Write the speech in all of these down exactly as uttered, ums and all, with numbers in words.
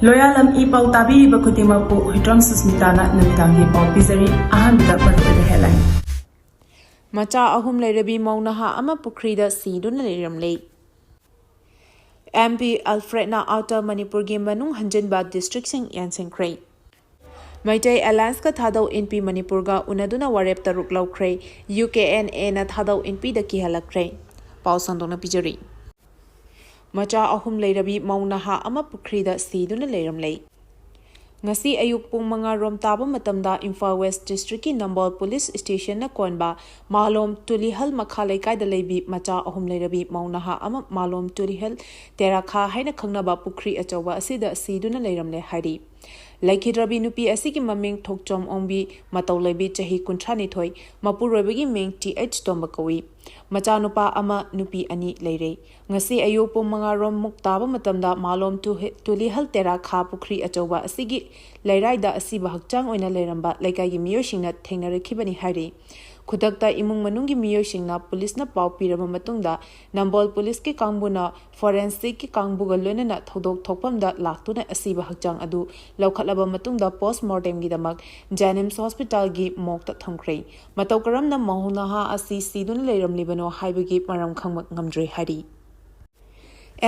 ꯂꯣꯌꯥꯂꯝ E ꯄꯥꯎ ꯇꯥꯕꯤꯔꯤꯕ ꯈꯨꯗꯤꯡꯃꯛꯄꯨ ꯍꯨꯏꯗ꯭ꯔꯣꯝ ꯁꯨꯁꯃꯤꯇꯥꯅ ꯅꯨꯃꯤꯗꯥꯡꯒꯤ ꯄꯥꯎ ꯄꯤꯖꯔꯤ꯫ ꯑꯍꯥꯟꯕꯗ ꯃꯔꯨꯑꯣꯏꯕ headline꯫ ꯃꯆꯥ ꯑꯍꯨꯝ ꯂꯩꯔꯕꯤ ꯃꯧ ꯅꯍꯥ ꯑꯃ ꯄꯨꯈ꯭ꯔꯤꯗ ꯁꯤꯗꯨꯅ ꯂꯩꯔꯝꯂꯦ꯫ MP ꯑꯜꯐ꯭ꯔꯦꯗꯅ Outer ꯃꯅꯤꯄꯨꯔꯒꯤ ꯃꯅꯨꯡ ꯍꯟꯖꯤꯟꯕ districtꯁꯤꯡ ꯌꯦꯡꯁꯤꯟꯈ꯭ꯔꯦ꯫ ꯃꯩꯇꯩ Allianceꯀ ꯊꯥꯗꯧ ꯏꯟꯄꯤ ꯃꯅꯤꯄꯨꯔꯒ ꯎꯅꯗꯨꯅ ꯋꯥꯔꯦꯞ ꯇꯔꯨꯛ ꯂꯧꯈ꯭ꯔꯦ꯫ UKNAꯅ ꯊꯥꯗꯧ ꯏꯟꯄꯤꯗ ꯀꯤꯍꯜꯂꯛꯈ꯭ꯔꯦ꯫ ꯄꯥꯎ ꯁꯟꯗꯣꯛꯅ ꯄꯤꯖꯔꯤ꯫ ꯃꯆꯥ ꯑꯍꯨꯝ ꯂꯩꯔꯕꯤ ꯃꯧ ꯅꯍꯥ ꯑꯃ ꯄꯨꯈ꯭ꯔꯤꯗ ꯁꯤꯗꯨꯅ ꯂꯩꯔꯝꯂꯦ꯫ ꯉꯁꯤ ꯑꯌꯨꯛ ꯄꯨꯡ ꯃꯉꯥ ꯔꯣꯝ ꯇꯥꯕ ꯃꯇꯝꯗ ꯏꯝꯐꯥꯜ West Districtꯀꯤ ꯅꯝꯕꯣꯜ Police Stationꯅ ꯀꯣꯟꯕ ꯃꯥꯂꯣꯝ ꯇꯨꯂꯤꯍꯜ ꯃꯈꯥ ꯂꯩꯀꯥꯏꯗ ꯂꯩꯕꯤ ꯃꯆꯥ ꯑꯍꯨꯝ ꯂꯩꯔꯕꯤ ꯃꯧ ꯅꯍꯥ ꯑꯃ ꯃꯥꯂꯣꯝ ꯇꯨꯂꯤꯍꯜ ꯇꯦꯔꯥꯈꯥ ꯍꯥꯏꯅ ꯈꯪꯅꯕ ꯄꯨꯈ꯭ꯔꯤ ꯑꯆꯧꯕ ꯑꯁꯤꯗ ꯁꯤꯗꯨꯅ ꯂꯩꯔꯝꯂꯦ ꯍꯥꯏꯔꯤ꯫ ꯂꯩꯈꯤꯗ꯭ꯔꯕꯤ ꯅꯨꯄꯤ ꯑꯁꯤꯒꯤ ꯃꯃꯤꯡ ꯊꯣꯛꯆꯣꯝ ꯑꯣꯡꯕꯤ, ꯃꯇꯧ ꯂꯩꯕꯤ, ꯆꯍꯤ ꯀꯨꯟꯊ꯭ꯔꯥ ꯅꯤꯊꯣꯏ, ꯃꯄꯨꯔꯣꯏꯕꯒꯤ ꯃꯤꯡ TH ꯇꯣꯝꯕ ꯀꯧꯏ꯫ ꯃꯆꯥꯅꯨꯄꯥ ꯑꯃ, ꯅꯨꯄꯤ ꯑꯅꯤ ꯂꯩꯔꯦ꯫ ꯉꯁꯤ ꯑꯌꯨꯛ ꯄꯨꯡ ꯃꯉꯥ ꯔꯣꯝ ꯃꯨꯛ ꯇꯥꯕ ꯃꯇꯝꯗ ꯃꯥꯂꯣꯝ ꯇꯨꯍꯦ-, ꯇꯨꯂꯤꯍꯜ ꯇꯦꯔꯥꯈꯥ ꯄꯨꯈ꯭ꯔꯤ ꯑꯆꯧꯕ ꯑꯁꯤꯒꯤ ꯂꯩꯔꯥꯏꯗ ꯑꯁꯤꯕ ꯍꯛꯆꯥꯡ ꯑꯣꯏꯅ ꯂꯩꯔꯝꯕ ꯂꯩꯀꯥꯏꯒꯤ ꯃꯤꯑꯣꯏꯁꯤꯡꯅ ꯊꯦꯡꯅꯔꯛꯈꯤꯕꯅꯤ ꯍꯥꯏꯔꯤ꯫ ꯈꯨꯗꯛꯇ ꯏꯃꯨꯡ ꯃꯅꯨꯡꯒꯤ ꯃꯤꯑꯣꯏꯁꯤꯡꯅ ꯄꯨꯂꯤꯁꯅ ꯄꯥꯎ ꯄꯤꯔꯕ ꯃꯇꯨꯡꯗ ꯅꯝꯕꯣꯜ ꯄꯨꯂꯤꯁꯀꯤ ꯀꯥꯡꯕꯨꯅ forensic ꯀꯥꯡꯕꯨꯒ ꯂꯣꯏꯅꯅ ꯊꯧꯗꯣꯛ ꯊꯣꯛꯐꯝꯗ ꯂꯥꯛꯇꯨꯅ ꯑꯁꯤꯕ ꯍꯛꯆꯥꯡ ꯑꯗꯨ ꯂꯧꯈꯠꯂꯕ ꯃꯇꯨꯡꯗ post mortemꯒꯤꯗꯃꯛ JNIMS hospitalꯒꯤ morgueꯇ ꯊꯝꯈ꯭ꯔꯦ꯫ ꯃꯇꯧ ꯀꯔꯝꯅ ꯃꯧ ꯅꯍꯥ ꯑꯁꯤ ꯁꯤꯗꯨꯅ ꯂꯩꯔꯝꯂꯤꯕꯅꯣ ꯍꯥꯏꯕꯒꯤ ꯃꯔꯝ ꯈꯪꯕ ꯉꯝꯗ꯭ꯔꯤ ꯍꯥꯏꯔꯤ꯫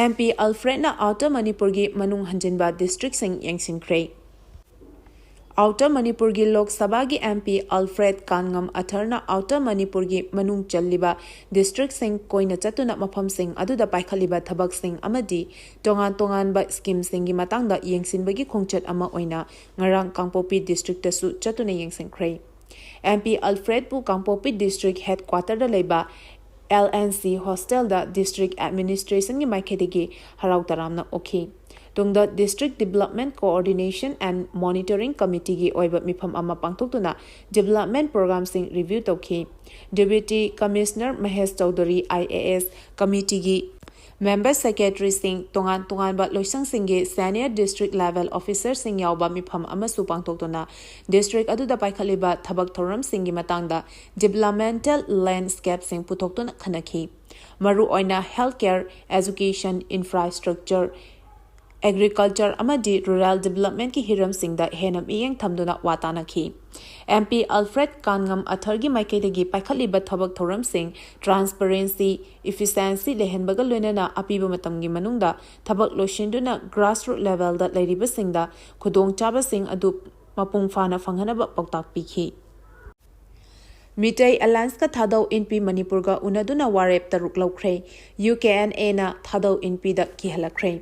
MP ꯑꯜꯐ꯭ꯔꯦꯗꯅ Outer ꯃꯅꯤꯄꯨꯔꯒꯤ ꯃꯅꯨꯡ ꯍꯟꯖꯤꯟꯕ districtꯁꯤꯡ ꯌꯦꯡꯁꯤꯟꯈ꯭ꯔꯦ꯫ Outer ꯃꯅꯤꯄꯨꯔꯒꯤ ꯂꯣꯛ ꯁꯚꯥꯒꯤ MP ꯑꯜꯐ꯭ꯔꯦꯗ ꯀꯥꯟꯉꯝ ꯑꯊꯔꯅ Outer ꯃꯅꯤꯄꯨꯔꯒꯤ ꯃꯅꯨꯡ ꯆꯜꯂꯤꯕ districtꯁꯤꯡ ꯀꯣꯏꯅ ꯆꯠꯇꯨꯅ ꯃꯐꯝꯁꯤꯡ ꯑꯗꯨꯗ ꯄꯥꯏꯈꯠꯂꯤꯕ ꯊꯕꯛꯁꯤꯡ ꯑꯃꯗꯤ ꯇꯣꯉꯥꯟ ꯇꯣꯉꯥꯟꯕ schemeꯁꯤꯡꯒꯤ ꯃꯇꯥꯡꯗ ꯌꯦꯡꯁꯤꯟꯕꯒꯤ ꯈꯣꯡꯆꯠ ꯑꯃ ꯑꯣꯏꯅ ꯉꯔꯥꯡ ꯀꯥꯡꯄꯣꯛꯄꯤ districtꯇꯁꯨ ꯆꯠꯇꯨꯅ ꯌꯦꯡꯁꯤꯟꯈ꯭ꯔꯦ꯫ MP ꯑꯜꯐ꯭ꯔꯦꯗꯄꯨ ꯀꯥꯡꯄꯣꯛꯄꯤ district headquarterꯗ ꯂꯩꯕ LNC hostelꯗ district administrationꯒꯤ ꯃꯥꯏꯀꯩꯗꯒꯤ ꯍꯔꯥꯎ ꯇꯔꯥꯝꯅ ꯑꯣꯛꯈꯤ꯫ ꯇꯨꯡꯗ District Development Coordination and Monitoring Committeeꯒꯤ ꯑꯣꯏꯕ ꯃꯤꯐꯝ ꯑꯃ ꯄꯥꯡꯊꯣꯛꯇꯨꯅ development programꯁꯤꯡ review ꯇꯧꯈꯤ꯫ Deputy Commissioner Mahesh Chaudhuri, IAS, committeeꯒꯤ member secretaryꯁꯤꯡ, ꯇꯣꯉꯥꯟ ꯇꯣꯉꯥꯟꯕ ꯂꯣꯏꯁꯪꯁꯤꯡꯒꯤ senior district level officerꯁꯤꯡ ꯌꯥꯎꯕ ꯃꯤꯐꯝ ꯑꯃꯁꯨ ꯄꯥꯡꯊꯣꯛꯇꯨꯅ district ꯑꯗꯨꯗ ꯄꯥꯏꯈꯠꯂꯤꯕ ꯊꯕꯛ ꯊꯧꯔꯝꯁꯤꯡꯒꯤ ꯃꯇꯥꯡꯗ developmental landscapeꯁꯤꯡ ꯄꯨꯊꯣꯛꯇꯨꯅ ꯈꯟꯅꯈꯤ꯫ ꯃꯔꯨꯑꯣꯏꯅ health care, education, infrastructure, agriculture ꯑꯃꯗꯤ ꯔꯨꯔꯦꯜ ꯗꯤꯕꯦꯂꯞꯃꯦꯟꯠꯀꯤ ꯍꯤꯔꯝꯁꯤꯡꯗ ꯍꯦꯟꯅ ꯃꯤꯠꯌꯦꯡ ꯊꯝꯗꯨꯅ ꯋꯥ ꯇꯥꯅꯈꯤ꯫ ꯑꯦꯝ ꯄꯤ ꯑꯜꯐ꯭ꯔꯦꯗ ꯀꯥꯟꯉꯝ ꯑꯊꯔꯒꯤ ꯃꯥꯏꯀꯩꯗꯒꯤ ꯄꯥꯏꯈꯠꯂꯤꯕ ꯊꯕꯛ ꯊꯧꯔꯝꯁꯤꯡ ꯇ꯭ꯔꯥꯟꯁꯄꯔꯦꯟꯁꯤ, ꯏꯐꯤꯁꯤꯌꯦꯟꯁꯤ ꯂꯩꯍꯟꯕꯒ ꯂꯣꯏꯅꯅ ꯑꯄꯤꯕ ꯃꯇꯝꯒꯤ ꯃꯅꯨꯡꯗ ꯊꯕꯛ ꯂꯣꯏꯁꯤꯟꯗꯨꯅ ꯒ꯭ꯔꯥꯁꯔꯨꯠ ꯂꯦꯚꯦꯜꯗ ꯂꯩꯔꯤꯕꯁꯤꯡꯗ ꯈꯨꯗꯣꯡꯆꯥꯕꯁꯤꯡ ꯑꯗꯨ ꯃꯄꯨꯡ ꯐꯥꯅ ꯐꯪꯍꯟꯅꯕ ꯄꯥꯎꯇꯥꯛ ꯄꯤꯈꯤ꯫ ꯃꯤꯇꯩ ꯑꯦꯂꯥꯌꯟꯁꯀ ꯊꯥꯗꯧ ꯏꯟꯄꯤ ꯃꯅꯤꯄꯨꯔꯒ ꯎꯅꯗꯨꯅ ꯋꯥꯔꯦꯞ ꯇꯔꯨꯛ ꯂꯧꯈ꯭ꯔꯦ꯫ ꯌꯨ ꯀꯦ ꯑꯦꯟ ꯑꯦꯅ ꯊꯥꯗꯧ ꯏꯟꯄꯤꯗ ꯀꯤꯍꯜꯂꯛꯈ꯭ꯔꯦ꯫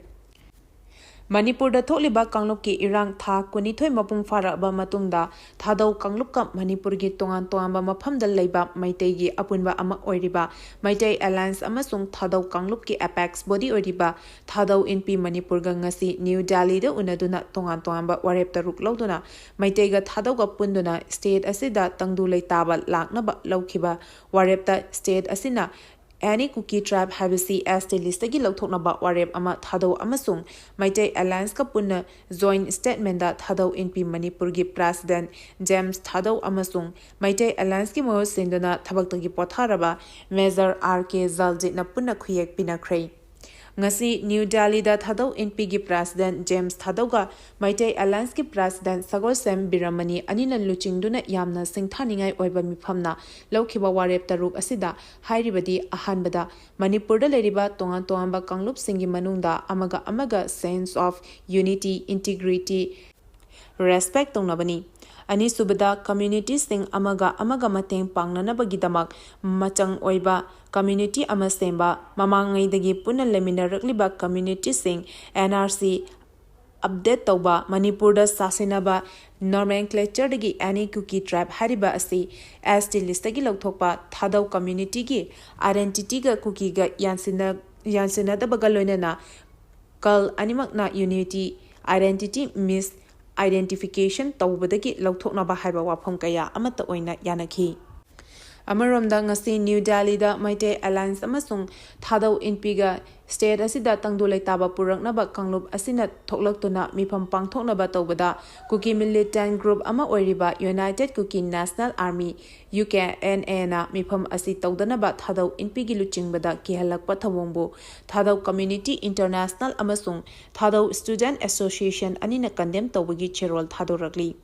ꯃꯅꯤꯄꯨꯔꯗ ꯊꯣꯛꯂꯤꯕ ꯀꯥꯡꯂꯨꯞꯀꯤ ꯏꯔꯥꯡ ꯊꯥ ꯀꯨꯟꯅꯤꯊꯣꯏ ꯃꯄꯨꯡ ꯐꯥꯔꯛꯑꯕ ꯃꯇꯨꯡꯗ ꯊꯥꯗꯧ ꯀꯥꯡꯂꯨꯞꯀ ꯃꯅꯤꯄꯨꯔꯒꯤ ꯇꯣꯉꯥꯟ ꯇꯣꯉꯥꯟꯕ ꯃꯐꯝꯗ ꯂꯩꯕ ꯃꯩꯇꯩꯒꯤ ꯑꯄꯨꯟꯕ ꯑꯃ ꯑꯣꯏꯔꯤꯕ ꯃꯩꯇꯩ ꯑꯦꯂꯥꯌꯟꯁ ꯑꯃꯁꯨꯡ ꯊꯥꯗꯧ ꯀꯥꯡꯂꯨꯞꯀꯤ ꯑꯦꯄꯦꯛꯁ ꯕꯣꯗꯤ ꯑꯣꯏꯔꯤꯕ ꯊꯥꯗꯧ ꯏꯟꯄꯤ ꯃꯅꯤꯄꯨꯔꯒ ꯉꯁꯤ ꯅ꯭ꯌꯨ ꯗꯦꯜꯂꯤꯗ ꯎꯅꯗꯨꯅ ꯇꯣꯉꯥꯟ ꯇꯣꯉꯥꯟꯕ ꯋꯥꯔꯦꯞ ꯇꯔꯨꯛ ꯂꯧꯗꯨꯅ ꯃꯩꯇꯩꯒ ꯊꯥꯗꯧꯒ ꯄꯨꯟꯗꯨꯅ ꯁ꯭ꯇꯦꯠ ꯑꯁꯤꯗ ꯇꯪꯗꯨ ꯂꯩꯇꯥꯕ ꯂꯥꯛꯅꯕ ꯂꯧꯈꯤꯕ ꯋꯥꯔꯦꯞꯇ ꯁ꯭ꯇꯦꯠ ꯑꯁꯤꯅ ꯑꯦꯅꯤ ꯀꯨꯀꯤ ꯇ꯭ꯔꯥꯏꯕ ꯍꯥꯏꯕꯁꯤ ꯑꯦꯁ ꯇꯤ ꯂꯤꯁꯇꯒꯤ ꯂꯧꯊꯣꯛꯅꯕ ꯋꯥꯔꯦꯞ ꯑꯃ ꯊꯥꯗꯧ ꯑꯃꯁꯨꯡ ꯃꯩꯇꯩ ꯑꯦꯂꯥꯌꯟꯁꯀ ꯄꯨꯟꯅ ꯖꯣꯏꯟ ꯁ꯭ꯇꯦꯠꯃꯦꯟꯗ ꯊꯥꯗꯧ ꯏꯟꯄꯤ ꯃꯅꯤꯄꯨꯔꯒꯤ ꯄ꯭ꯔꯦꯁꯤꯗꯦꯟꯠ ꯖꯦꯝꯁ ꯊꯥꯗꯧ ꯑꯃꯁꯨꯡ ꯃꯩꯇꯩ ꯑꯦꯂꯥꯌꯟꯁꯀꯤ ꯃꯍꯨꯠ ꯁꯤꯟꯗꯨꯅ ꯊꯕꯛꯇꯒꯤ ꯄꯣꯊꯥꯔꯕ ꯃꯦꯖꯔ ꯑꯥꯔ ꯀꯦ ꯖꯥꯜꯖꯤꯠꯅ ꯄꯨꯟꯅ ꯈꯨꯌꯦꯛ ꯄꯤꯅꯈ꯭ꯔꯦ꯫ ꯉꯁꯤ ꯅ꯭ꯌꯨ ꯗꯦꯜꯂꯤꯗ ꯊꯥꯗꯧ ꯏꯟꯄꯤꯒꯤ ꯄ꯭ꯔꯦꯁꯤꯗꯦꯟꯠ ꯖꯦꯝꯁ ꯊꯥꯗꯧꯒ ꯃꯩꯇꯩ ꯑꯦꯂꯥꯌꯟꯁꯀꯤ ꯄ꯭ꯔꯦꯁꯤꯗꯦꯟꯠ ꯁꯒꯣꯜꯁꯦꯝ ꯕꯤꯔꯃꯅꯤ ꯑꯅꯤꯅ ꯂꯨꯆꯤꯡꯗꯨꯅ ꯌꯥꯝꯅ ꯁꯤꯡꯊꯥꯅꯤꯡꯉꯥꯏ ꯑꯣꯏꯕ ꯃꯤꯐꯝꯅ ꯂꯧꯈꯤꯕ ꯋꯥꯔꯦꯞ ꯇꯔꯨꯛ ꯑꯁꯤꯗ ꯍꯥꯏꯔꯤꯕꯗꯤ ꯑꯍꯥꯟꯕꯗ ꯃꯅꯤꯄꯨꯔꯗ ꯂꯩꯔꯤꯕ ꯇꯣꯉꯥꯟ ꯇꯣꯉꯥꯟꯕ ꯀꯥꯡꯂꯨꯞꯁꯤꯡꯒꯤ ꯃꯅꯨꯡꯗ ꯑꯃꯒ ꯑꯃꯒ sense of unity, integrity, respect ꯇꯧꯅꯕꯅꯤ꯫ ꯑꯅꯤꯁꯨꯕꯗ, ꯀꯝꯃ꯭ꯌꯨꯅꯤꯇꯤꯁꯤꯡ ꯑꯃꯒ ꯑꯃꯒ ꯃꯇꯦꯡ ꯄꯥꯡꯅꯅꯕꯒꯤꯗꯃꯛ ꯃꯆꯪ ꯑꯣꯏꯕ ꯀꯝꯃ꯭ꯌꯨꯅꯤꯇꯤ ꯑꯃ ꯁꯦꯝꯕ, ꯃꯃꯥꯡꯉꯩꯗꯒꯤ ꯄꯨꯟꯅ ꯂꯩꯃꯤꯟꯅꯔꯛꯂꯤꯕ ꯀꯝꯃ꯭ꯌꯨꯅꯤꯇꯤꯁꯤꯡ ꯑꯦꯟ ꯑꯥꯔ ꯁꯤ ꯑꯞꯗꯦꯠ ꯇꯧꯕ, ꯃꯅꯤꯄꯨꯔꯗ ꯁꯥꯁꯤꯟꯅꯕ ꯅꯣꯃꯦꯟꯀ꯭ꯂꯦꯆꯔꯗꯒꯤ ꯑꯦꯅꯤ ꯀꯨꯀꯤ ꯇ꯭ꯔꯥꯏꯕ ꯍꯥꯏꯔꯤꯕ ꯑꯁꯤ ꯑꯦꯁ ꯇꯤ ꯂꯤꯁꯇꯒꯤ ꯂꯧꯊꯣꯛꯄ, ꯊꯥꯗꯧ ꯀꯝꯃ꯭ꯌꯨꯅꯤꯇꯤꯒꯤ ꯑꯥꯏꯗꯦꯟꯇꯤꯇꯤꯒ ꯀꯨꯀꯤꯒ ꯌꯥꯟꯁꯤꯟꯅ-, ꯌꯥꯟꯁꯤꯟꯅꯗꯕꯒ ꯂꯣꯏꯅꯅ ꯀꯜ ꯑꯅꯤꯃꯛꯅ ꯌꯨꯅꯤꯇꯤ, ꯑꯥꯏꯗꯦꯟꯇꯤꯇꯤ ꯃꯤꯁ ꯑꯥꯏꯗꯦꯟꯇꯤꯐꯤꯀꯦꯁꯟ ꯇꯧꯕꯗꯒꯤ ꯂꯧꯊꯣꯛꯅꯕ ꯍꯥꯏꯕ ꯋꯥꯐꯝ ꯀꯌꯥ ꯑꯃꯠꯇ ꯑꯣꯏꯅ ꯌꯥꯅꯈꯤ꯫ ꯑꯃꯔꯣꯝꯗ, ꯉꯁꯤ ꯅ꯭ꯌꯨ ꯗꯦꯜꯂꯤꯗ ꯃꯩꯇꯩ ꯑꯦꯂꯥꯏꯟꯁ ꯑꯃꯁꯨꯡ ꯊꯥꯗꯧ ꯏꯟꯄꯤꯒ ꯁ꯭ꯇꯦꯠ ꯑꯁꯤꯗ ꯇꯪꯗꯨ ꯂꯩꯇꯥꯕ ꯄꯨꯔꯛꯅꯕ ꯀꯥꯡꯂꯨꯞ ꯑꯁꯤꯅ ꯊꯣꯛꯂꯛꯇꯨꯅ ꯃꯤꯐꯝ ꯄꯥꯡꯊꯣꯛꯅꯕ ꯇꯧꯕꯗ ꯀꯨꯀꯤ ꯃꯤꯂꯤꯇꯦꯟ ꯒ꯭ꯔꯨꯞ ꯑꯃ ꯑꯣꯏꯔꯤꯕ united Kuki national army, U K N ꯑꯦꯅ ꯃꯤꯐꯝ ꯑꯁꯤ ꯇꯧꯗꯅꯕ ꯊꯥꯗꯧ ꯏꯟꯄꯤꯒꯤ ꯂꯨꯆꯤꯡꯕꯗ ꯀꯤꯍꯜꯂꯛꯄ ꯊꯧꯑꯣꯡꯕꯨ ꯊꯥꯗꯧ ꯀꯝꯃ꯭ꯌꯨꯅꯤꯇꯤ ꯏꯟꯇꯔꯅꯦꯁꯅꯦꯜ ꯑꯃꯁꯨꯡ ꯊꯥꯗꯧ ꯁ꯭ꯇꯨꯗꯦꯟꯠ ꯑꯦꯁꯣꯁꯤꯌꯦꯁꯟ ꯑꯅꯤꯅ ꯀꯟꯗꯦꯝ ꯇꯧꯕꯒꯤ ꯆꯦꯔꯣꯜ ꯊꯥꯗꯣꯔꯛꯂꯤ꯫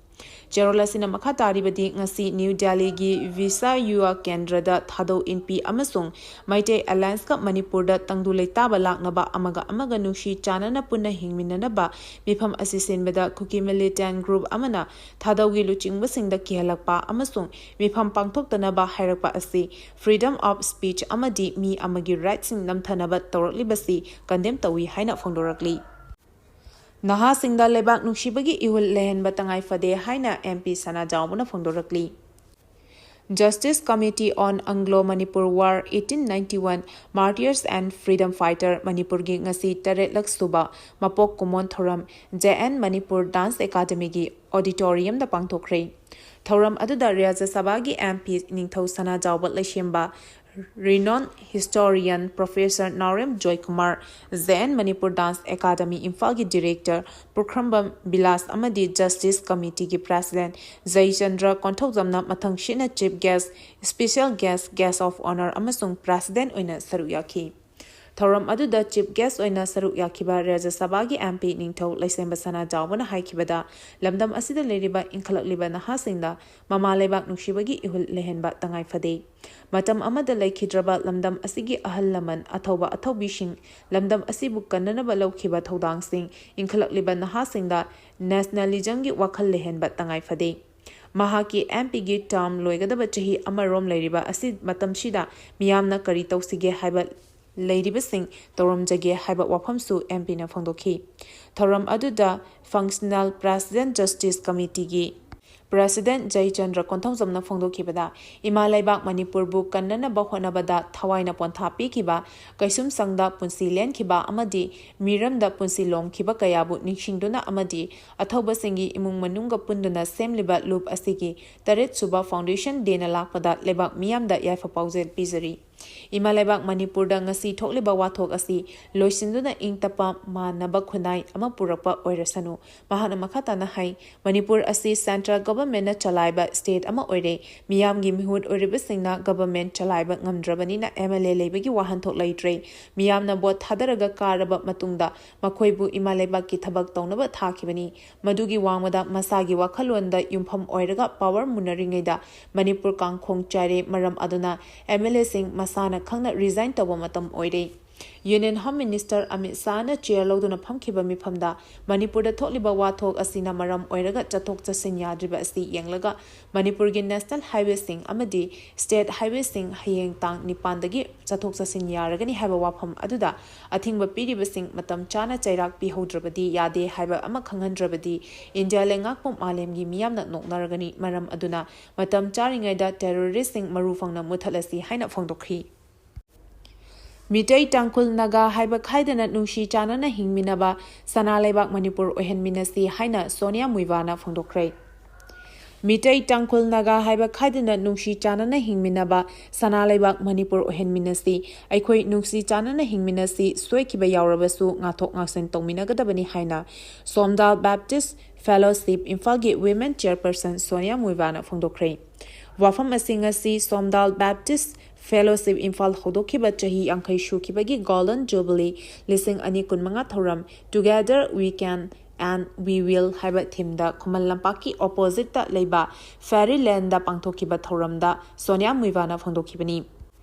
ꯆꯦꯔꯣꯜ ꯑꯁꯤꯅ ꯃꯈꯥ ꯇꯥꯔꯤꯕꯗꯤ, ꯉꯁꯤ ꯅ꯭ꯌꯨ ꯗꯦꯜꯂꯤꯒꯤ ꯚꯤꯁꯥ ꯌꯨꯋꯥ ꯀꯦꯟꯗ꯭ꯔꯗ ꯊꯥꯗꯧ ꯏꯟꯄꯤ ꯑꯃꯁꯨꯡ ꯃꯩꯇꯩ ꯑꯦꯂꯥꯏꯟꯁꯀ ꯃꯅꯤꯄꯨꯔꯗ ꯇꯪꯗꯨ ꯂꯩꯇꯥꯕ ꯂꯥꯛꯅꯕ, ꯑꯃꯒ ꯑꯃꯒ ꯅꯨꯡꯁꯤ ꯆꯥꯟꯅꯅ ꯄꯨꯟꯅ ꯍꯤꯡꯃꯤꯟꯅꯅꯕ ꯃꯤꯐꯝ ꯑꯁꯤ ꯁꯤꯟꯕꯗ ꯀꯨꯀꯤ ꯃꯤꯂꯤꯇꯦꯟ ꯒ꯭ꯔꯨꯞ ꯑꯃꯅ ꯊꯥꯗꯧꯒꯤ ꯂꯨꯆꯤꯡꯕꯁꯤꯡꯗ ꯀꯤꯍꯜꯂꯛꯄ ꯑꯃꯁꯨꯡ ꯃꯤꯐꯝ ꯄꯥꯡꯊꯣꯛꯇꯅꯕ ꯍꯥꯏꯔꯛꯄ ꯑꯁꯤ freedom of speech ꯑꯃꯗꯤ ꯃꯤ ꯑꯃꯒꯤ ꯔꯥꯏꯠꯁꯤꯡ ꯅꯝꯊꯅꯕ ꯇꯧꯔꯛꯂꯤꯕꯁꯤ ꯀꯟꯗꯦꯝ ꯇꯧꯏ ꯍꯥꯏꯅ ꯐꯣꯡꯗꯣꯔꯛꯂꯤ꯫ ꯅꯍꯥꯁꯤꯡꯗ ꯂꯩꯕꯥꯛ ꯅꯨꯡꯁꯤꯕꯒꯤ ꯏꯍꯨꯜ ꯂꯩꯍꯟꯕ ꯇꯉꯥꯏ ꯐꯗꯦ ꯍꯥꯏꯅ ꯑꯦꯝ ꯄꯤ ꯁꯅꯥꯖꯥꯎꯕꯅ ꯐꯣꯡꯗꯣꯔꯛꯂꯤ꯫ Justice Committee on Anglo Manipur War eighteen ninety-one Martyrs and Freedom Fighter ꯃꯅꯤꯄꯨꯔꯒꯤ ꯉꯁꯤ ꯇꯔꯦꯠꯂꯛ ꯁꯨꯕ ꯃꯄꯣꯛ ꯀꯨꯝꯑꯣꯟ ꯊꯧꯔꯝ ꯖꯦ ꯑꯦꯟ ꯃꯅꯤꯄꯨꯔ ꯗꯥꯟꯁ ꯑꯦꯀꯥꯗꯃꯤꯒꯤ ꯑꯣꯗꯤꯇꯣꯔꯤꯌꯝꯗ ꯄꯥꯡꯊꯣꯛꯈ꯭ꯔꯦ꯫ ꯊꯧꯔꯝ ꯑꯗꯨꯗ ꯔꯥꯖ꯭ꯌ ꯁꯚꯥꯒꯤ ꯑꯦꯝ ꯄꯤ ꯅꯤꯡꯊꯧ ꯁꯅꯥꯖꯥꯎꯕ ꯂꯩꯁꯦꯝꯕ, renowned historian Professor Naorem Joykumar, J N Manipur dance academy ꯏꯝꯐꯥꯜꯒꯤ ꯗꯤꯔꯦꯛꯇꯔ ꯄꯨꯈ꯭ꯔꯝꯕꯝ ꯕꯤꯂꯥꯁ ꯑꯃꯗꯤ ꯖꯁꯇꯤꯁ ꯀꯃꯤꯇꯤꯒꯤ ꯄ꯭ꯔꯦꯁꯤꯗꯦꯟꯠ ꯖꯌꯆꯟꯗ꯭ꯔ ꯀꯣꯟꯊꯧꯖꯝꯅ ꯃꯊꯪꯁꯤꯠꯅ chief guest, special guest, guest of honour ꯑꯃꯁꯨꯡ ꯄ꯭ꯔꯦꯁꯤꯗꯦꯟꯠ ꯑꯣꯏꯅ ꯁꯔꯨꯛ ꯌꯥꯈꯤ꯫ ꯊꯧꯔꯝ ꯑꯗꯨꯗ ꯆꯤꯐ ꯒꯦꯁ꯭ꯠ ꯑꯣꯏꯅ ꯁꯔꯨꯛ ꯌꯥꯈꯤꯕ ꯔꯥꯖ꯭ꯌ ꯁꯚꯥꯒꯤ ꯑꯦꯝ ꯄꯤ ꯅꯤꯡꯊꯧ ꯂꯩꯁꯦꯝꯕ ꯁꯅꯥꯖꯥꯎꯕꯅ ꯍꯥꯏꯈꯤꯕꯗ, ꯂꯝꯗꯝ ꯑꯁꯤꯗ ꯂꯩꯔꯤꯕ ꯏꯟꯈꯠꯂꯛꯂꯤꯕ ꯅꯍꯥꯁꯤꯡꯗ ꯃꯃꯥ ꯂꯩꯕꯥꯛ ꯅꯨꯡꯁꯤꯕꯒꯤ ꯏꯍꯨꯜ ꯂꯩꯍꯟꯕ ꯇꯉꯥꯏ ꯐꯗꯦ꯫ ꯃꯇꯝ ꯑꯃꯗ ꯂꯩꯈꯤꯗ꯭ꯔꯕ ꯂꯝꯗꯝ ꯑꯁꯤꯒꯤ ꯑꯍꯜ ꯂꯃꯟ, ꯑꯊꯧꯕ ꯑꯊꯧꯕꯤꯁꯤꯡ, ꯂꯝꯗꯝ ꯑꯁꯤꯕꯨ ꯀꯟꯅꯅꯕ ꯂꯧꯈꯤꯕ ꯊꯧꯗꯥꯡꯁꯤꯡ, ꯏꯟꯈꯠꯂꯛꯂꯤꯕ ꯅꯍꯥꯁꯤꯡꯗ ꯅꯦꯁꯅꯦꯂꯤꯖꯝꯒꯤ ꯋꯥꯈꯜ ꯂꯩꯍꯟꯕ ꯇꯉꯥꯏ ꯐꯗꯦ꯫ ꯃꯍꯥꯛꯀꯤ ꯑꯦꯝ ꯄꯤꯒꯤ ꯇꯔꯝ ꯂꯣꯏꯒꯗꯕ ꯆꯍꯤ ꯑꯃꯔꯣꯝ ꯂꯩꯔꯤꯕ ꯑꯁꯤ ꯃꯇꯝꯁꯤꯗ ꯃꯤꯌꯥꯝꯅ ꯀꯔꯤ ꯇꯧꯁꯤꯒꯦ ꯍꯥꯏꯕ ꯂꯩꯔꯤꯕꯁꯤꯡ ꯇꯧꯔꯝꯖꯒꯦ ꯍꯥꯏꯕ ꯋꯥꯐꯝꯁꯨ ꯑꯦꯝ ꯄꯤꯅ ꯐꯣꯡꯗꯣꯛꯈꯤ꯫ ꯊꯧꯔꯝ ꯑꯗꯨꯗ ꯐꯪꯁꯅꯦꯜ ꯄ꯭ꯔꯦꯁꯤꯗꯦꯟꯠ ꯖꯁꯇꯤꯁ ꯀꯃꯤꯇꯤꯒꯤ President ꯖꯩꯆꯟꯗ꯭ꯔ ꯀꯣꯟꯊꯧꯖꯝꯅ ꯐꯣꯡꯗꯣꯛꯈꯤꯕꯗ, ꯏꯃꯥ ꯂꯩꯕꯥꯛ ꯃꯅꯤꯄꯨꯔꯕꯨ ꯀꯟꯅꯅꯕ ꯍꯣꯠꯅꯕꯗ ꯊꯋꯥꯏꯅ ꯄꯣꯟꯊꯥ ꯄꯤꯈꯤꯕ, ꯀꯩꯁꯨꯝꯁꯪꯗ ꯄꯨꯟꯁꯤ ꯂꯦꯟꯈꯤꯕ ꯑꯃꯗꯤ ꯃꯤꯔꯝꯗ ꯄꯨꯟꯁꯤ ꯂꯣꯝꯈꯤꯕ ꯀꯌꯥꯕꯨ ꯅꯤꯡꯁꯤꯡꯗꯨꯅ ꯑꯃꯗꯤ ꯑꯊꯧꯕꯁꯤꯡꯒꯤ ꯏꯃꯨꯡ ꯃꯅꯨꯡꯒ ꯄꯨꯟꯗꯨꯅ ꯁꯦꯝꯂꯤꯕ ꯂꯨꯞ ꯑꯁꯤꯒꯤ ꯇꯔꯦꯠ ꯁꯨꯕ foundation dayꯅ ꯂꯥꯛꯄꯗ ꯂꯩꯕꯥꯛ ꯃꯤꯌꯥꯝꯗ ꯌꯥꯏꯐ ꯄꯥꯎꯖꯦꯜ ꯄꯤꯖꯔꯤ꯫ ꯏꯃꯥ ꯂꯩꯕꯥꯛ ꯃꯅꯤꯄꯨꯔꯗ ꯉꯁꯤ ꯊꯣꯛꯂꯤꯕ ꯋꯥꯊꯣꯛ ꯑꯁꯤ ꯂꯣꯏꯁꯤꯟꯗꯨꯅ ꯏꯪ ꯇꯞꯄ ꯃꯥꯟꯅꯕ ꯈꯨꯟꯅꯥꯏ ꯑꯃ ꯄꯨꯔꯛꯄ ꯑꯣꯏꯔꯁꯅꯨ꯫ ꯃꯍꯥꯛꯅ ꯃꯈꯥ ꯇꯥꯅ ꯍꯥꯏ, ꯃꯅꯤꯄꯨꯔ ꯑꯁꯤ central governmentꯅ ꯆꯂꯥꯏꯕ state ꯑꯃ ꯑꯣꯏꯔꯦ꯫ ꯃꯤꯌꯥꯝꯒꯤ ꯃꯤꯍꯨꯠ ꯑꯣꯏꯔꯤꯕꯁꯤꯡꯅ government ꯆꯂꯥꯏꯕ ꯉꯝꯗ꯭ꯔꯕꯅꯤꯅ MLA ꯂꯩꯕꯒꯤ ꯋꯥꯍꯟꯊꯣꯛ ꯂꯩꯇ꯭ꯔꯦ꯫ ꯃꯤꯌꯥꯝꯅ vote ꯊꯥꯗꯔꯒ ꯀꯥꯔꯕ ꯃꯇꯨꯡꯗ ꯃꯈꯣꯏꯕꯨ ꯏꯃꯥ ꯂꯩꯕꯥꯛꯀꯤ ꯊꯕꯛ ꯇꯧꯅꯕ ꯊꯥꯈꯤꯕꯅꯤ꯫ ꯃꯗꯨꯒꯤ ꯋꯥꯡꯃꯗ ꯃꯁꯥꯒꯤ ꯋꯥꯈꯜꯂꯣꯟꯗ ꯌꯨꯝꯐꯝ ꯑꯣꯏꯔꯒ power ꯃꯨꯟꯅꯔꯤꯉꯩꯗ ꯃꯅꯤꯄꯨꯔ ꯀꯥꯡꯈꯣꯡ ꯆꯥꯏꯔꯦ꯫ ꯃꯔꯝ ꯑꯗꯨꯅ MLAꯁꯤꯡ ꯃꯁꯥꯅ ꯈꯪꯅ resign ꯇꯧꯕ ꯃꯇꯝ ꯑꯣꯏꯔꯦ꯫ Union Home Minister Amit ꯁꯥꯍꯅ chair ꯂꯧꯗꯨꯅ ꯐꯝꯈꯤꯕ ꯃꯤꯐꯝꯗ ꯃꯅꯤꯄꯨꯔꯗ ꯊꯣꯛꯂꯤꯕ ꯋꯥꯊꯣꯛ ꯑꯁꯤꯅ ꯃꯔꯝ ꯑꯣꯏꯔꯒ ꯆꯠꯊꯣꯛ ꯆꯠꯁꯤꯟ ꯌꯥꯗ꯭ꯔꯤꯕ ꯑꯁꯤ ꯌꯦꯡꯂꯒ ꯃꯅꯤꯄꯨꯔꯒꯤ national highwayꯁꯤꯡ ꯑꯃꯗꯤ state highwayꯁꯤꯡ ꯍꯌꯦꯡ ꯇꯥꯡ ꯅꯤꯄꯥꯟꯗꯒꯤ ꯆꯠꯊꯣꯛ ꯆꯠꯁꯤꯟ ꯌꯥꯔꯒꯅꯤ ꯍꯥꯏꯕ ꯋꯥꯐꯝ ꯑꯗꯨꯗ ꯑꯊꯤꯡꯕ ꯄꯤꯔꯤꯕꯁꯤꯡ ꯃꯇꯝ ꯆꯥꯅ ꯆꯩꯔꯥꯛ ꯄꯤꯍꯧꯗ꯭ꯔꯕꯗꯤ ꯌꯥꯗꯦ ꯍꯥꯏꯕ ꯑꯃ ꯈꯪꯍꯟꯗ꯭ꯔꯕꯗꯤ ꯏꯟꯗꯤꯌꯥ ꯂꯩꯉꯥꯛꯄꯨ ꯃꯥꯂꯦꯝꯒꯤ ꯃꯤꯌꯥꯝꯅ ꯅꯣꯛꯅꯔꯒꯅꯤ꯫ ꯃꯔꯝ ꯑꯗꯨꯅ ꯃꯇꯝ ꯆꯥꯔꯤꯉꯩꯗ terroristꯁꯤꯡ ꯃꯔꯨ ꯐꯪꯅ ꯃꯨꯠꯊꯠꯂꯁꯤ ꯍꯥꯏꯅ ꯐꯣꯡꯗꯣꯛꯈꯤ꯫ ꯃꯤꯇꯩ, ꯇꯥꯡꯈꯨꯜ, ꯅꯥꯒꯥ ꯍꯥꯏꯕ ꯈꯥꯏꯗꯅ ꯅꯨꯡꯁꯤ ꯆꯥꯟꯅꯅ ꯍꯤꯡꯃꯤꯟꯅꯕ ꯁꯅꯥ ꯂꯩꯕꯥꯛ ꯃꯅꯤꯄꯨꯔ ꯑꯣꯏꯍꯟꯃꯤꯟꯅꯁꯤ ꯍꯥꯏꯅ ꯁꯣꯅꯤꯌꯥ ꯃꯨꯏꯕꯥꯅ ꯐꯣꯡꯗꯣꯛꯈ꯭ꯔꯦ꯫ ꯃꯤꯇꯩ, ꯇꯥꯡꯈꯨꯜ, ꯅꯥꯒꯥ ꯍꯥꯏꯕ ꯈꯥꯏꯗꯅ ꯅꯨꯡꯁꯤ ꯆꯥꯟꯅꯅ ꯍꯤꯡꯃꯤꯟꯅꯕ ꯁꯅꯥ ꯂꯩꯕꯥꯛ ꯃꯅꯤꯄꯨꯔ ꯑꯣꯏꯍꯟꯃꯤꯟꯅꯁꯤ꯫ ꯑꯩꯈꯣꯏ ꯅꯨꯡꯁꯤ ꯆꯥꯟꯅꯅ ꯍꯤꯡꯃꯤꯟꯅꯁꯤ, ꯁꯣꯏꯈꯤꯕ ꯌꯥꯎꯔꯕꯁꯨ ꯉꯥꯛꯊꯣꯛ ꯉꯥꯛꯁꯤꯟ ꯇꯧꯃꯤꯟꯅꯒꯗꯕꯅꯤ ꯍꯥꯏꯅ ꯁꯣꯝꯗꯥꯜ Baptist Fellowship ꯏꯝꯐꯥꯜꯒꯤ women chairperson ꯁꯣꯅꯤꯌꯥ ꯃꯨꯏꯕꯥꯅ ꯐꯣꯡꯗꯣꯛꯈ꯭ꯔꯦ꯫ ꯋꯥꯐꯝ ꯑꯁꯤ ꯉꯁꯤ ꯁꯣꯝꯗꯥꯜ Baptist Fellowship ꯏꯝꯐꯥꯜ ꯍꯧꯗꯣꯛꯈꯤꯕ ꯆꯍꯤ ꯌꯥꯡꯈꯩ ꯁꯨꯈꯤꯕꯒꯤ Golden Jubilee ꯂꯤꯁꯤꯡ ꯑꯅꯤ ꯀꯨꯟꯃꯉꯥ ꯊꯧꯔꯝ Together We Can and We Will ꯍꯥꯏꯕ themeꯗ ꯈꯨꯃꯟ ꯂꯝꯄꯥꯛꯀꯤ oppositeꯇ ꯂꯩꯕ Fairylandꯗ ꯄꯥꯡꯊꯣꯛꯈꯤꯕ ꯊꯧꯔꯝꯗ ꯁꯣꯅꯤꯌꯥ ꯃꯨꯏꯕꯥꯅ ꯐꯣꯡꯗꯣꯛꯈꯤꯕꯅꯤ꯫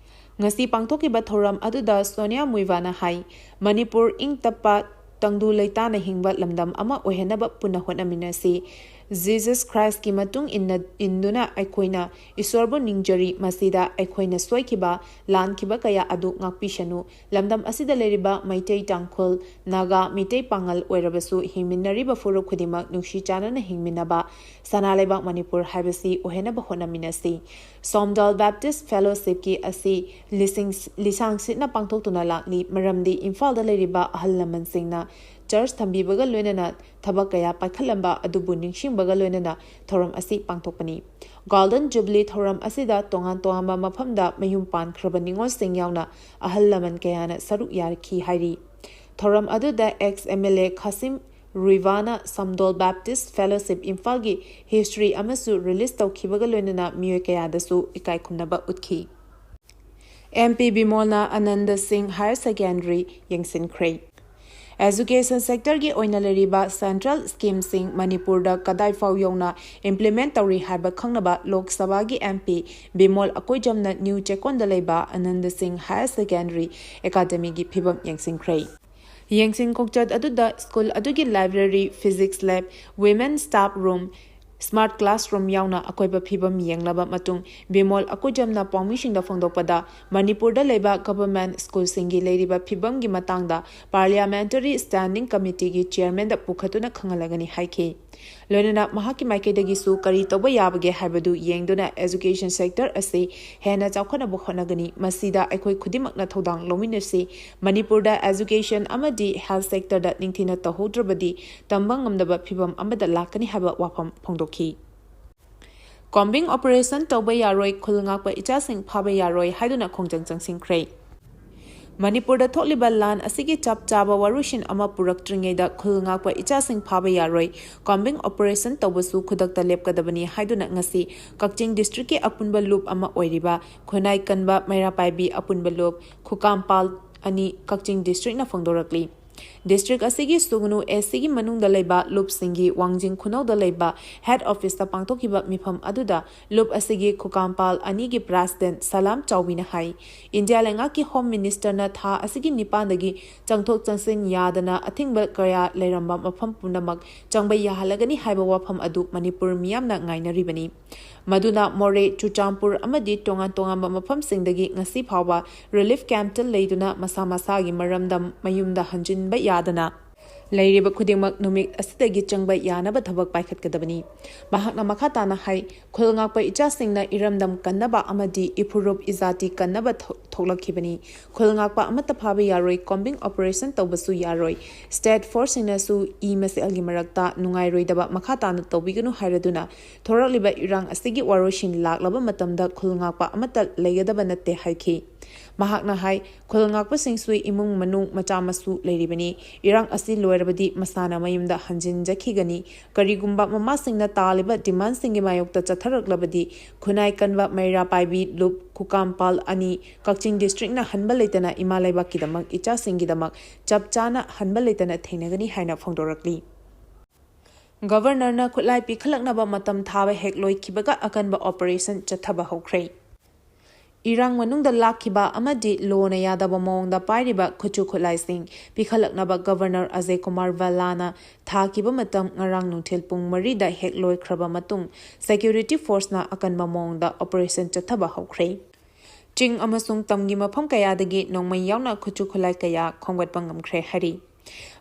ꯉꯁꯤ ꯄꯥꯡꯊꯣꯛꯈꯤꯕ ꯊꯧꯔꯝ ꯑꯗꯨꯗ ꯁꯣꯅꯤꯌꯥ ꯃꯨꯏꯕꯥꯅ ꯍꯥꯏ, ꯃꯅꯤꯄꯨꯔ ꯏꯪ ꯇꯞꯄ ꯇꯪꯗꯨ ꯂꯩꯇꯥꯅ ꯍꯤꯡꯕ ꯂꯝꯗꯝ ꯑꯃ ꯑꯣꯏꯍꯟꯅꯕ ꯄꯨꯟꯅ ꯍꯣꯠꯅꯃꯤꯟꯅꯁꯤ꯫ Jesus Christ ꯀꯤ ꯃꯇꯨꯡ ꯏꯟꯅ, ꯏꯟꯗꯨꯅ ꯑꯩꯈꯣꯏꯅ ꯏꯁꯣꯔꯕꯨ ꯅꯤꯡꯖꯔꯤ꯫ ꯃꯁꯤꯗ ꯑꯩꯈꯣꯏꯅ ꯁꯣꯏꯈꯤꯕ, ꯂꯥꯟꯈꯤꯕ ꯀꯌꯥ ꯑꯗꯨ ꯉꯥꯛꯄꯤꯁꯅꯨ꯫ ꯂꯝꯗꯝ ꯑꯁꯤꯗ ꯂꯩꯔꯤꯕ ꯃꯩꯇꯩ, ꯇꯥꯡꯈꯨꯜ, ꯅꯥꯒꯥ, ꯃꯤꯇꯩ ꯄꯥꯉꯜ ꯑꯣꯏꯔꯕꯁꯨ ꯍꯤꯡꯃꯤꯟꯅꯔꯤꯕ ꯐꯨꯔꯨꯞ ꯈꯨꯗꯤꯡꯃꯛ ꯅꯨꯡꯁꯤ ꯆꯥꯟꯅꯅ ꯍꯤꯡꯃꯤꯟꯅꯕ, ꯁꯅꯥ ꯂꯩꯕꯥꯛ ꯃꯅꯤꯄꯨꯔ ꯍꯥꯏꯕꯁꯤ ꯑꯣꯏꯍꯟꯅꯕ ꯍꯣꯠꯅꯃꯤꯟꯅꯁꯤ꯫ ꯁꯣꯝꯗꯣꯜ ꯕꯦꯞꯇꯤꯁ ꯐꯦꯂꯣꯁꯤꯞꯀꯤ ꯑꯁꯤ ꯂꯤꯁꯤꯡ, ꯂꯤꯁꯥꯡ ꯁꯤꯠꯅ ꯄꯥꯡꯊꯣꯛꯇꯨꯅ ꯂꯥꯛꯂꯤ꯫ ꯃꯔꯝꯗꯤ ꯏꯝꯐꯥꯜꯗ ꯂꯩꯔꯤꯕ ꯑꯍꯜ ꯂꯃꯟꯁꯤꯡꯅ ꯆꯔꯆ ꯊꯝꯕꯤꯕꯒ ꯂꯣꯏꯅꯅ ꯊꯕꯛ ꯀꯌꯥ ꯄꯥꯏꯈꯠꯂꯝꯕ ꯑꯗꯨꯕꯨ ꯅꯤꯡꯁꯤꯡꯕꯒ ꯂꯣꯏꯅꯅ ꯊꯧꯔꯝ ꯑꯁꯤ ꯄꯥꯡꯊꯣꯛꯄꯅꯤ꯫ ꯒꯣꯜꯗꯟ ꯖꯨꯕꯤꯂꯤ ꯊꯧꯔꯝ ꯑꯁꯤꯗ ꯇꯣꯉꯥꯟ ꯇꯣꯉꯥꯟꯕ ꯃꯐꯝꯗ ꯃꯌꯨꯝ ꯄꯥꯟꯈ꯭ꯔꯕ ꯅꯤꯉꯣꯜꯁꯤꯡ ꯌꯥꯎꯅ ꯑꯍꯜ ꯂꯃꯟ ꯀꯌꯥꯅ ꯁꯔꯨꯛ ꯌꯥꯔꯛꯈꯤ ꯍꯥꯏꯔꯤ꯫ ꯊꯧꯔꯝ ꯑꯗꯨꯗ ex M L A Khashim ꯔꯨꯏꯕꯥꯅ ꯁꯝꯗꯣꯜ ꯕꯦꯞꯇꯤꯁ ꯐꯦꯂꯣꯁꯤꯞ ꯏꯝꯐꯥꯜꯒꯤ ꯍꯤꯁꯇ꯭ꯔꯤ ꯑꯃꯁꯨ ꯔꯤꯂꯤꯖ ꯇꯧꯈꯤꯕꯒ ꯂꯣꯏꯅꯅ ꯃꯤꯑꯣꯏ ꯀꯌꯥꯗꯁꯨ ꯏꯀꯥꯏ ꯈꯨꯝꯅꯕ ꯎꯠꯈꯤ꯫ M P ꯕꯤꯃꯣꯜꯅ ꯑꯅꯟꯗ ꯁꯤꯡ ꯍꯥꯌꯔ ꯁꯦꯀꯦꯟꯗꯔꯤ ꯌꯦꯡꯁꯤꯟꯈ꯭ꯔꯦ꯫ ꯑꯦꯖꯨꯀꯦꯁꯟ ꯁꯦꯛꯇꯔꯒꯤ ꯑꯣꯏꯅ ꯂꯩꯔꯤꯕ ꯁꯦꯟꯇ꯭ꯔꯦꯜ ꯁ꯭ꯀꯤꯝꯁꯤꯡ ꯃꯅꯤꯄꯨꯔꯗ ꯀꯗꯥꯏ ꯐꯥꯎ ꯌꯧꯅ ꯏꯝꯄ꯭ꯂꯤꯃꯦꯟꯠ ꯇꯧꯔꯤ ꯍꯥꯏꯕ ꯈꯪꯅꯕ ꯂꯣꯛ ꯁꯚꯥꯒꯤ M P ꯕꯤꯃꯣꯜ ꯑꯀꯣꯏꯖꯝꯅ ꯅ꯭ꯌꯨ ꯆꯦꯛꯀꯣꯟꯗ ꯂꯩꯕ ꯑꯅꯟꯗ ꯁꯤꯡ ꯍꯥꯌꯔ ꯁꯦꯀꯦꯟꯗꯔꯤ ꯑꯦꯀꯥꯗꯃꯤꯒꯤ ꯐꯤꯕꯝ ꯌꯦꯡꯁꯤꯟꯈ꯭ꯔꯦ꯫ ꯌꯦꯡꯁꯤꯟ ꯈꯣꯡꯆꯠ ꯑꯗꯨꯗ ꯁ꯭ꯀꯨꯜ ꯑꯗꯨꯒꯤ library, physics lab, women staff room, smart classroom ꯌꯥꯎꯅ ꯑꯀꯣꯏꯕ ꯐꯤꯕꯝ ꯌꯦꯡꯂꯕ ꯃꯇꯨꯡ ꯕꯤꯃꯣꯜ ꯑꯀꯣꯏꯖꯝꯅ ꯄꯥꯎꯃꯤꯁꯤꯡꯗ ꯐꯣꯡꯗꯣꯛꯄꯗ, ꯃꯅꯤꯄꯨꯔꯗ ꯂꯩꯕ ꯒꯚꯔꯟꯃꯦꯟꯠ ꯁ꯭ꯀꯨꯜꯁꯤꯡꯒꯤ ꯂꯩꯔꯤꯕ ꯐꯤꯕꯝꯒꯤ ꯃꯇꯥꯡꯗ ꯄꯥꯔꯂꯤꯌꯥꯃꯦꯟꯇꯔꯤ ꯁ꯭ꯇꯦꯟꯗꯤꯡ ꯀꯃꯤꯇꯤꯒꯤ ꯆꯤꯌꯔꯃꯦꯟꯗ ꯄꯨꯈꯠꯇꯨꯅ ꯈꯪꯍꯜꯂꯒꯅꯤ ꯍꯥꯏꯈꯤ꯫ ꯂꯣꯏꯅꯅ ꯃꯍꯥꯛꯀꯤ ꯃꯥꯏꯀꯩꯗꯒꯤꯁꯨ ꯀꯔꯤ ꯇꯧꯕ ꯌꯥꯕꯒꯦ ꯍꯥꯏꯕꯗꯨ ꯌꯦꯡꯗꯨꯅ ꯑꯦꯖꯨꯀꯦꯁꯟ ꯁꯦꯛꯇꯔ ꯑꯁꯤ ꯍꯦꯟꯅ ꯆꯥꯎꯈꯠꯅꯕ ꯍꯣꯠꯅꯒꯅꯤ꯫ ꯃꯁꯤꯗ ꯑꯩꯈꯣꯏ ꯈꯨꯗꯤꯡꯃꯛꯅ ꯊꯧꯗꯥꯡ ꯂꯧꯃꯤꯟꯅꯁꯤ꯫ ꯃꯅꯤꯄꯨꯔꯗ ꯑꯦꯖꯨꯀꯦꯁꯟ ꯑꯃꯗꯤ ꯍꯦꯜꯊ ꯁꯦꯛꯇꯔꯗ ꯅꯤꯡꯊꯤꯅ ꯇꯧꯍꯧꯗ꯭ꯔꯕꯗꯤ ꯇꯝꯕ ꯉꯝꯗꯕ ꯐꯤꯕꯝ ꯑꯃꯗ ꯂꯥꯛꯀꯅꯤ ꯍꯥꯏꯕ ꯋꯥꯐꯝ ꯐꯣꯡꯗꯣꯛꯈꯤ꯫ ꯀꯣꯝꯕꯤꯡ ꯑꯣꯄꯔꯦꯁꯟ ꯇꯧꯕ ꯌꯥꯔꯣꯏ, ꯈꯨꯜ ꯉꯥꯛꯄ ꯏꯆꯥꯁꯤꯡ ꯐꯥꯕ ꯌꯥꯔꯣꯏ ꯍꯥꯏꯗꯨꯅ ꯈꯣꯡꯖꯪ ꯆꯪꯁꯤꯟꯈ꯭ꯔꯦ꯫ ꯃꯅꯤꯄꯨꯔꯗ ꯊꯣꯛꯂꯤꯕ ꯂꯥꯟ ꯑꯁꯤꯒꯤ ꯆꯞ ꯆꯥꯕ ꯋꯥꯔꯣꯏꯁꯤꯟ ꯑꯃ ꯄꯨꯔꯛꯇ꯭ꯔꯤꯉꯩꯗ ꯈꯨꯜ ꯉꯥꯛꯄ ꯏꯆꯥꯁꯤꯡ ꯐꯥꯕ ꯌꯥꯔꯣꯏ, ꯀꯣꯝꯕꯤꯡ ꯑꯣꯄꯔꯦꯁꯟ ꯇꯧꯕꯁꯨ ꯈꯨꯗꯛꯇ ꯂꯦꯞꯀꯗꯕꯅꯤ ꯍꯥꯏꯗꯨꯅ ꯉꯁꯤ ꯀꯛꯆꯤꯡ ꯗꯤꯁꯇ꯭ꯔꯤꯛꯀꯤ ꯑꯄꯨꯟꯕ ꯂꯨꯞ ꯑꯃ ꯑꯣꯏꯔꯤꯕ ꯈꯨꯟꯅꯥꯏ ꯀꯟꯕ ꯃꯩꯔꯥ ꯄꯥꯏꯕꯤ ꯑꯄꯨꯟꯕ ꯂꯨꯞ ꯈꯨꯀꯥꯝꯄꯥꯜ ꯑꯅꯤ ꯀꯛꯆꯤꯡ ꯗꯤꯁꯇ꯭ꯔꯤꯛꯅ ꯐꯣꯡꯗꯣꯔꯛꯂꯤ꯫ ꯗꯤꯁꯇ꯭ꯔꯤꯛ ꯑꯁꯤꯒꯤ ꯁꯨꯒꯅꯨ ꯑꯦꯁꯤꯒꯤ ꯃꯅꯨꯡꯗ ꯂꯩꯕ ꯂꯨꯞꯁꯤꯡꯒꯤ ꯋꯥꯡꯖꯤꯡ ꯈꯨꯅꯧꯗ ꯂꯩꯕ ꯍꯦꯗ ꯑꯣꯐꯤꯁꯇ ꯄꯥꯡꯊꯣꯛꯈꯤꯕ ꯃꯤꯐꯝ ꯑꯗꯨꯗ ꯂꯨꯞ ꯑꯁꯤꯒꯤ ꯈꯨꯀꯥꯝꯄꯥꯜ ꯑꯅꯤꯒꯤ ꯄ꯭ꯔꯦꯁꯤꯗꯦꯟꯠ ꯁꯂꯥꯝ ꯆꯥꯎꯕꯤꯅ ꯍꯥꯏ, ꯏꯟꯗꯤꯌꯥ ꯂꯩꯉꯥꯛꯀꯤ ꯍꯣꯝ ꯃꯤꯅꯤꯁꯇꯔꯅ ꯊꯥ ꯑꯁꯤꯒꯤ ꯅꯤꯄꯥꯟꯗꯒꯤ ꯆꯪꯊꯣꯛ ꯆꯪꯁꯤꯟ ꯌꯥꯗꯅ ꯑꯊꯤꯡꯕ ꯀꯌꯥ ꯂꯩꯔꯝꯕ ꯃꯐꯝ ꯄꯨꯝꯅꯃꯛ ꯆꯪꯕ ꯌꯥꯍꯜꯂꯒꯅꯤ ꯍꯥꯏꯕ ꯋꯥꯐꯝ ꯑꯗꯨ ꯃꯅꯤꯄꯨꯔ ꯃꯤꯌꯥꯝꯅ ꯉꯥꯏꯅꯔꯤꯕꯅꯤ꯫ ꯃꯗꯨꯅ ꯃꯣꯔꯦ, ꯆꯨꯔꯆꯥꯟꯄꯨꯔ ꯑꯃꯗꯤ ꯇꯣꯉꯥꯟ ꯇꯣꯉꯥꯟꯕ ꯃꯐꯝꯁꯤꯡꯗꯒꯤ ꯉꯁꯤ ꯐꯥꯎꯕ ꯔꯤꯂꯤꯐ ꯀꯦꯝꯞꯇ ꯂꯩꯗꯨꯅ ꯃꯁꯥ ꯃꯁꯥꯒꯤ ꯃꯔꯝꯗꯝ ꯃꯌꯨꯝꯗ ꯍꯟꯖꯤꯟꯕ ꯌꯥꯗꯅ ꯂꯩꯔꯤꯕ ꯈꯨꯗꯤꯡꯃꯛ ꯅꯨꯃꯤꯠ ꯑꯁꯤꯗꯒꯤ ꯆꯪꯕ ꯌꯥꯅꯕ ꯊꯕꯛ ꯄꯥꯏꯈꯠꯀꯗꯕꯅꯤ꯫ ꯃꯍꯥꯛꯅ ꯃꯈꯥ ꯇꯥꯅ ꯍꯥꯏ, ꯈꯨꯜ ꯉꯥꯛꯄ ꯏꯆꯥꯁꯤꯡꯅ ꯏꯔꯝꯗꯝ ꯀꯟꯅꯕ ꯑꯃꯗꯤ ꯏꯐꯨꯔꯨꯞ ꯏꯖꯥꯇꯤ ꯀꯟꯅꯕ ꯊꯣ-, ꯊꯣꯛꯂꯛꯈꯤꯕꯅꯤ꯫ ꯈꯨꯜ ꯉꯥꯛꯄ ꯑꯃꯠꯇ ꯐꯥꯕ ꯌꯥꯔꯣꯏ, ꯀꯣꯝꯕꯤꯡ ꯑꯣꯄꯔꯦꯁꯟ ꯇꯧꯕꯁꯨ ꯌꯥꯔꯣꯏ꯫ ꯁ꯭ꯇꯦꯠ ꯐꯣꯔꯁꯁꯤꯡꯅꯁꯨ ꯏ ꯃꯁꯦꯜꯒꯤ ꯃꯔꯛꯇ ꯅꯨꯡꯉꯥꯏꯔꯣꯏꯗꯕ ꯃꯈꯥ ꯇꯥꯅ ꯇꯧꯕꯤꯒꯅꯨ ꯍꯥꯏꯔꯗꯨꯅ ꯊꯣꯔꯛꯂꯤꯕ ꯏꯔꯥꯡ ꯑꯁꯤꯒꯤ ꯋꯥꯔꯣꯏꯁꯤꯟ ꯂꯥꯛꯂꯕ ꯃꯇꯝꯗ ꯈꯨꯜ ꯉꯥꯛꯄ ꯑꯃꯠꯇ ꯂꯩꯒꯗꯕ ꯅꯠꯇꯦ ꯍꯥꯏꯈꯤ꯫ ꯃꯍꯥꯛꯅ ꯍꯥꯏ, ꯈꯨꯜ ꯉꯥꯛꯄꯁꯤꯡꯁꯨ ꯏꯃꯨꯡ ꯃꯅꯨꯡ ꯃꯆꯥ ꯃꯁꯨ ꯂꯩꯔꯤꯕꯅꯤ꯫ ꯏꯔꯥꯡ ꯑꯁꯤ ꯂꯣꯏꯔꯕꯗꯤ ꯃꯁꯥꯅ ꯃꯌꯨꯝꯗ ꯍꯟꯖꯤꯟꯖꯈꯤꯒꯅꯤ꯫ ꯀꯔꯤꯒꯨꯝꯕ ꯃꯃꯥꯁꯤꯡꯅ ꯇꯥꯜꯂꯤꯕ ꯗꯤꯃꯥꯟꯁꯤꯡꯒꯤ ꯃꯥꯌꯣꯛꯇ ꯆꯠꯊꯔꯛꯂꯕꯗꯤ ꯈꯨꯟꯅꯥꯏ ꯀꯟꯕ ꯃꯩꯔꯥ ꯄꯥꯏꯕꯤ ꯂꯨꯞ ꯈꯨꯀꯥꯝꯄꯥꯜ ꯑꯅꯤ ꯀꯛꯆꯤꯡ ꯗꯤꯁꯇ꯭ꯔꯤꯛꯅ ꯍꯟꯕ ꯂꯩꯇꯅ ꯏꯃꯥ ꯂꯩꯕꯥꯛꯀꯤꯗꯃꯛ ꯏꯆꯥꯁꯤꯡꯒꯤꯗꯃꯛ ꯆꯞ ꯆꯥꯅ ꯍꯟꯕ ꯂꯩꯇꯅ ꯊꯦꯡꯅꯒꯅꯤ ꯍꯥꯏꯅ ꯐꯣꯡꯗꯣꯔꯛꯂꯤ꯫ ꯒꯕꯔꯅꯔꯅ ꯈꯨꯠꯂꯥꯏ ꯄꯤꯈꯠꯂꯛꯅꯕ ꯃꯇꯝ ꯊꯥꯕ ꯍꯦꯛ ꯂꯣꯏꯈꯤꯕꯒ ꯑꯀꯟꯕ ꯑꯣꯄꯔꯦꯁꯟ ꯆꯠꯊꯕ ꯍꯧꯈ꯭ꯔꯦ꯫ ꯏꯔꯥꯡ ꯃꯅꯨꯡꯗ ꯂꯥꯛꯈꯤꯕ ꯑꯃꯗꯤ ꯂꯣꯅ ꯌꯥꯗꯕ ꯃꯑꯣꯡꯗ ꯄꯥꯏꯔꯤꯕ ꯈꯨꯠꯁꯨ ꯈꯨꯠꯂꯥꯏꯁꯤꯡ ꯄꯤꯈꯠꯂꯛꯅꯕ ꯒꯕꯔꯅꯔ ꯑꯖꯌ ꯀꯨꯃꯥꯔ ꯚꯜꯂꯥꯅ ꯊꯥꯈꯤꯕ ꯃꯇꯝ ꯉꯔꯥꯡ ꯅꯨꯡꯊꯤꯜ ꯄꯨꯡ ꯃꯔꯤꯗ ꯍꯦꯛ ꯂꯣꯏꯈ꯭ꯔꯕ ꯃꯇꯨꯡ ꯁꯦꯀ꯭ꯌꯨꯔꯤꯇꯤ ꯐꯣꯔꯁꯅ ꯑꯀꯟꯕ ꯃꯑꯣꯡꯗ ꯑꯣꯄꯔꯦꯁꯟ ꯆꯠꯊꯕ ꯍꯧꯈ꯭ꯔꯦ꯫ ꯆꯤꯡ ꯑꯃꯁꯨꯡ ꯇꯝꯒꯤ ꯃꯐꯝ ꯀꯌꯥꯗꯒꯤ ꯅꯣꯡꯃꯩ ꯌꯥꯎꯅ ꯈꯨꯠꯁꯨ ꯈꯨꯠꯂꯥꯏ ꯀꯌꯥ ꯈꯣꯝꯒꯠꯄ ꯉꯝꯈ꯭ꯔꯦ ꯍꯥꯏꯔꯤ꯫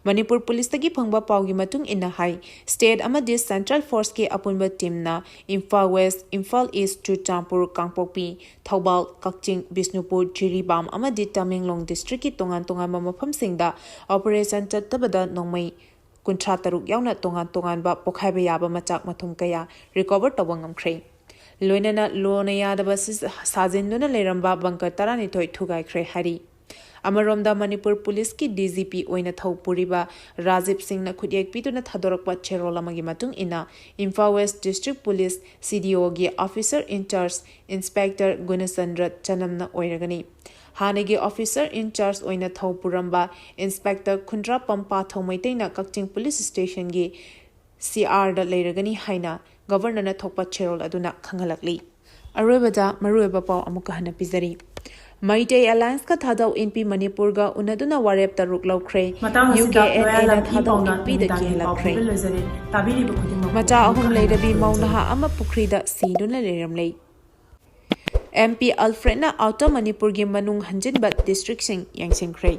ꯃꯅꯤꯄꯨꯔ ꯄꯨꯂꯤꯁꯇꯒꯤ ꯐꯪꯕ ꯄꯥꯎꯒꯤ ꯃꯇꯨꯡ ꯏꯟꯅ ꯍꯥꯏ, ꯁ꯭ꯇꯦꯠ ꯑꯃꯗꯤ ꯁꯦꯟꯇ꯭ꯔꯦꯜ ꯐꯣꯔꯁꯀꯤ ꯑꯄꯨꯟꯕ ꯇꯤꯝꯅ ꯏꯝꯐꯥꯜ ꯋꯦꯁ, ꯏꯝꯐꯥꯜ ꯏꯁ, ꯆꯨꯔꯆꯥꯟꯄꯨꯔ, ꯀꯥꯡꯄꯣꯛꯄꯤ, ꯊꯧꯕꯥꯜ, ꯀꯛꯆꯤꯡ, ꯕꯤꯁꯅꯨꯄꯨꯔ, ꯖꯤꯔꯤꯕꯥꯝ ꯑꯃꯗꯤ ꯇꯃꯦꯡꯂꯣꯡ ꯗꯤꯁꯇ꯭ꯔꯤꯛꯀꯤ ꯇꯣꯉꯥꯟ ꯇꯣꯉꯥꯟꯕ ꯃꯐꯝꯁꯤꯡꯗ ꯑꯣꯄꯔꯦꯁꯟ ꯆꯠꯊꯕꯗ ꯅꯣꯡꯃꯩ ꯀꯨꯟꯊ꯭ꯔꯥ ꯇꯔꯨꯛ ꯌꯥꯎꯅ ꯇꯣꯉꯥꯟ ꯇꯣꯉꯥꯟꯕ ꯄꯣꯈꯥꯏꯕ ꯌꯥꯕ ꯃꯆꯥꯛ ꯃꯊꯨꯝ ꯀꯌꯥ ꯔꯤꯀꯣꯚꯔ ꯇꯧꯕ ꯉꯝꯈ꯭ꯔꯦ꯫ ꯂꯣꯏꯅꯅ ꯂꯣꯅ ꯌꯥꯗꯕ ꯁꯤꯖ-, ꯁꯥꯖꯤꯟꯗꯨꯅ ꯂꯩꯔꯝꯕ ꯕꯪꯀꯔ ꯇꯔꯥꯅꯤꯊꯣꯏ ꯊꯨꯒꯥꯏꯈ꯭ꯔꯦ ꯍꯥꯏꯔꯤ꯫ ꯑꯃꯔꯣꯝꯗ ꯃꯅꯤꯄꯨꯔ ꯄꯨꯂꯤꯁꯀꯤ ꯗꯤ ꯖꯤ ꯄꯤ ꯑꯣꯏꯅ ꯊꯧ ꯄꯨꯔꯤꯕ ꯔꯥꯖꯤꯕ ꯁꯤꯡꯅ ꯈꯨꯠꯌꯦꯛ ꯄꯤꯗꯨꯅ ꯊꯥꯗꯣꯔꯛꯄ ꯆꯦꯔꯣꯜ ꯑꯃꯒꯤ ꯃꯇꯨꯡ ꯏꯟꯅ, ꯏꯝꯐꯥꯜ ꯋꯦꯁ ꯗꯤꯁꯇ꯭ꯔꯤꯛ ꯄꯨꯂꯤꯁ ꯁꯤ ꯗꯤ ꯑꯣꯒꯤ ꯑꯣꯐꯤꯁꯔ ꯏꯟꯆꯥꯔꯖ ꯏꯟꯁꯄꯦꯛꯇꯔ ꯒꯨꯅꯆꯟꯗ꯭ꯔ ꯆꯅꯝꯅ ꯑꯣꯏꯔꯒꯅꯤ꯫ ꯍꯥꯟꯅꯒꯤ officer in charge ꯑꯣꯏꯅ ꯊꯧ ꯄꯨꯔꯝꯕ Inspector ꯈꯨꯟꯗ꯭ꯔꯥꯄꯝ ꯄꯥꯊꯧ ꯃꯩꯇꯩꯅ ꯀꯛꯆꯤꯡ Police Stationꯒꯤ C R ꯗ ꯂꯩꯔꯒꯅꯤ ꯍꯥꯏꯅ Governorꯅ ꯊꯣꯛꯄ ꯆꯦꯔꯣꯜ ꯑꯗꯨꯅ ꯈꯪꯍꯜꯂꯛꯂꯤ꯫ ꯑꯔꯣꯏꯕꯗ ꯃꯔꯨꯑꯣꯏꯕ ꯄꯥꯎ ꯑꯃꯨꯛꯀ ꯍꯟꯅ ꯄꯤꯖꯔꯤ꯫ ꯃꯩꯇꯩ Allianceꯀ ꯊꯥꯗꯧ ꯏꯟꯄꯤ ꯃꯅꯤꯄꯨꯔꯒ ꯎꯅꯗꯨꯅ ꯋꯥꯔꯦꯞ ꯇꯔꯨꯛ ꯂꯧꯈ꯭ꯔꯦ꯫ ꯃꯇꯥꯡ ꯑꯁꯤꯗ UKNAꯅ ꯂꯣꯌꯥꯂꯝ ꯊꯥꯗꯧ ꯏꯄꯥꯎꯅ ꯏꯟꯄꯤꯗ ꯅꯨꯃꯤꯗꯥꯡꯒꯤ ꯀꯤꯍꯜꯂꯛꯈ꯭ꯔꯦ꯫ ꯄꯥꯎꯈꯨꯝ ꯂꯣꯏꯖꯔꯦ꯫ ꯇꯥꯕꯤꯔꯤꯕ ꯈꯨꯗꯤꯡꯃꯛꯄꯨ ꯃꯆꯥ ꯑꯃꯨꯛꯀ ꯑꯍꯨꯝ ꯍꯟꯅ ꯂꯩꯔꯕꯤ ꯃꯧ ꯈꯨꯔꯨꯝꯖꯔꯤ꯫ ꯅꯍꯥ ꯑꯃ ꯄꯨꯈ꯭ꯔꯤꯗ ꯁꯤꯗꯨꯅ ꯂꯩꯔꯝꯂꯦ꯫ MP Alfredꯅ Outer ꯃꯅꯤꯄꯨꯔꯒꯤ ꯃꯅꯨꯡ ꯍꯟꯖꯤꯟꯕ districtꯁꯤꯡ ꯌꯦꯡꯁꯤꯟꯈ꯭ꯔꯦ꯫